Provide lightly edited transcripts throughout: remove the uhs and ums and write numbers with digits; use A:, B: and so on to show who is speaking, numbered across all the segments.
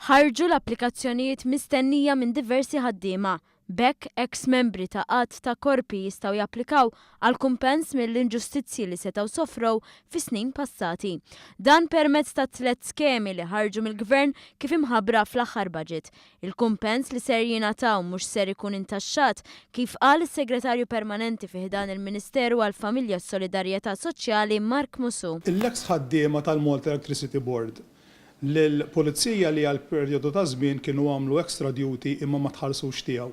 A: Ħarġu l-applikazzjonijiet mistennija minn diversi ħaddiema. B'hekk, eks membri ta' għadd ta' korpi jistgħu japplikaw għal kumpens mill-inġustizzji li setgħu sofrew fi snin passati. Dan permezz ta' tlett skemi li ħarġu mill-Gvern kif imħabbra fl-aħħar budget. Il-kumpens li ser jingħataw mhux ser ikun intaxxat, kif qal is-Segretarju Permanenti fi ħdan il-Ministeru għall-Familja u s-Solidarjetà Soċjali Mark Musù.
B: L-eks ħaddiema tal-Malta Electricity Board lill-Pulizija li għal perjodu ta' żmien kienu għamlu extra duty imma ma tħallsux tiegħu.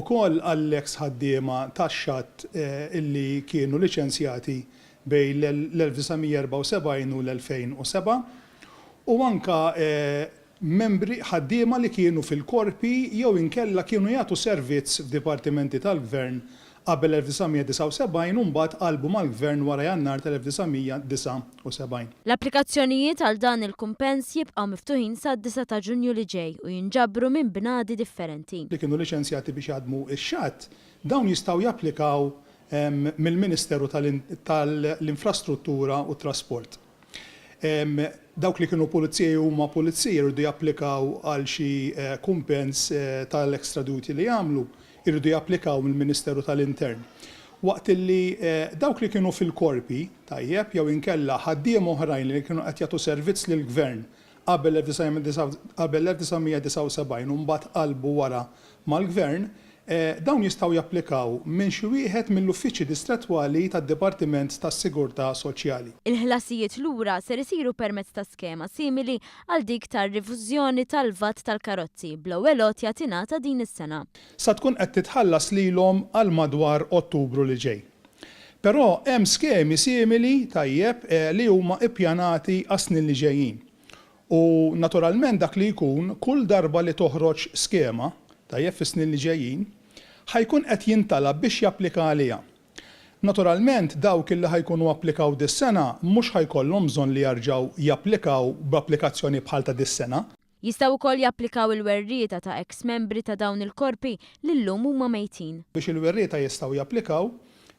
B: Ukoll għall-eks ħaddiema tax-xatt illi kienu liċenzjati bejn l-1974 u l-2007 u anke membri, ħaddiema li kienu fil-korpi jew inkella kienu jagħtu servizz f'dipartimenti tal-Gvern qabel 1979 u mbagħad qalbu mal-Gvern wara Jannar tal-1979.
A: L-applikazzjonijiet għal dan il-kumpens jibqgħu miftuħin sad-disgħa ta' Ġunju li ġej u jinġabru minn bnadi differenti.
B: Li kienu liċenzjati biex jaħdmu x-xatt, dawn jistgħu japplikaw mill-Ministeru tal-Infrastruttura u t-Trasport. Dawk li kienu pulizija jew huma pulizija jridu japplikaw għal xi kumpens tal-extra duty li jagħmlu, iridu japplikaw mill-Ministeru tal-Intern. Waqt illi dawk li kienu fil-korpi, tajjeb, jew inkella ħaddiema oħrajn li kienu qed jagħtu servizz lill-Gvern qabel l-1979 u mbagħad qalbu wara mal-Gvern, dawn jistgħu japplikaw minn xi wieħed mill-uffiċċji distrettwali tad-Dipartiment tas-Sigurtà Soċjali.
A: Il-ħlasijiet lura ser isiru permezz ta' skema simili għal dik tar-rifużjoni tal-VAT tal-karozzi, bl-ewwel għotja tingħata din is-sena.
B: Sa tkun qed titħallas lilhom għal madwar Ottubru li ġej. Però hemm skemi simili, tajjeb, li huma ippjanati għas-snin li ġejjin. U naturalment dak li jkun, kull darba li toħroġ skema, tajjeb, fis-snin li ġejjin, ħa jkun qed jintalab biex japplika għaliha. Naturalment dawk illi ħa jkunu applikaw dis-sena mhux ħa jkollhom bżonn li jarġgħu japplikaw b'applikazzjoni bħal ta' dis-sena.
A: Jistgħu wkoll japplikaw il-werrieta ta' eks membri ta' dawn il-korpi li llum huma mejtin.
B: Biex il-werrieta jistgħu japplikaw,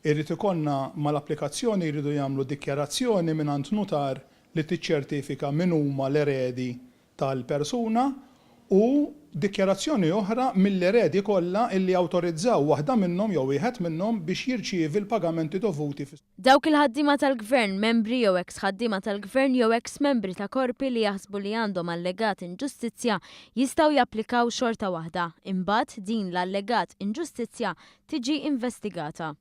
B: irid ikollna mal-applikazzjoni jridu jagħmlu dikjarazzjoni mingħand nutar li tiċċertifika min huma l-eredi tal-persuna u dikjarazzjoni oħra mill-eredi kollha illi awtorizzaw waħda minnhom jew wieħed minnhom biex jirċievi l-pagamenti dovuti fi.
A: Dawk il-ħaddiema tal-Gvern, membri jew eks ħaddiema tal-Gvern jew eks membri ta' korpi li jaħsbu li għandhom allegat inġustizzja jistgħu japplikaw xorta waħda, imbagħad din l-allegat inġustizzja tiġi investigata.